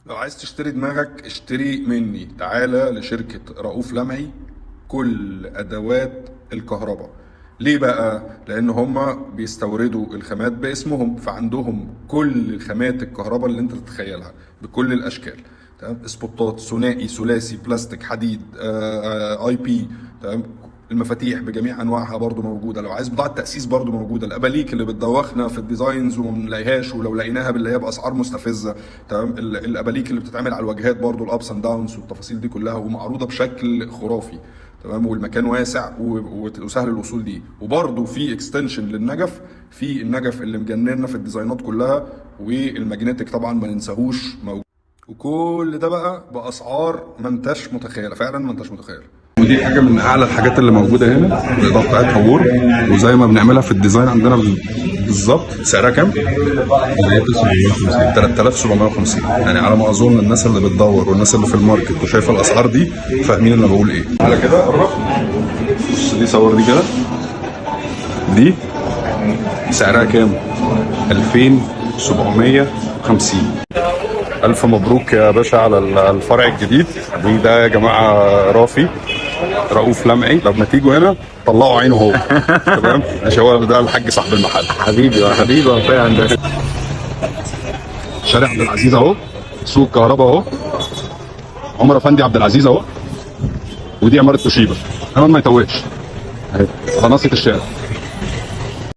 لو عايز تشتري دماغك اشتري مني، تعالى لشركة رؤوف لمعي، كل أدوات الكهرباء. ليه بقى؟ لأن هما بيستوردوا الخامات باسمهم، فعندهم كل خامات الكهرباء اللي انت تتخيلها بكل الأشكال. تمام، سبوتات ثنائي ثلاثي بلاستيك حديد، IP. تمام، المفاتيح بجميع انواعها برضو موجوده، لو عايز بضاعة تاسيس برضو موجوده، الاباليك اللي بتدوخنا في ال designs وما بنلاقيهاش، ولو لقيناها بنلاقيها باسعار مستفزه. تمام، الاباليك اللي بتتعمل على الواجهات برضو، ال ups and downs والتفاصيل دي كلها، ومعروضه بشكل خرافي. تمام، والمكان واسع وسهل الوصول ليه، وبرضو في extension للنجف، في النجف اللي مجننا في ال designات كلها، وال magnetic طبعا ما ننساهوش موجود. وكل ده بقى باسعار ما انتش متخيله، فعلا ما انتش متخيله. ودي حاجة من اعلى الحاجات اللي موجودة هنا، الاضاءة بتاعتها warm، وزي ما بنعملها في ال design عندنا بالظبط. سعرها كام؟ 3750. 3750. يعني على ما اظن الناس اللي بتدور والناس اللي في ال market وشايفه الاسعار دي فاهمين انا بقول ايه. على كده قرب، بص دي، صور دي كده، دي سعرها كام؟ 2750. ألف مبروك يا باشا على الفرع الجديد. دي ده يا جماعة رافي، رؤوف لمعي. لما تيجوا هنا طلعوا عينه هو. تمام، عشان هو ده الحاج صاحب المحل. حبيبي حبيبي يا هندسة. شارع عبد العزيز اهو، سوق الكهرباء اهو، عمر افندي عبد العزيز اهو، ودي عمارة توشيبا. كمان ما يتوهش، اهي على ناصية الشارع.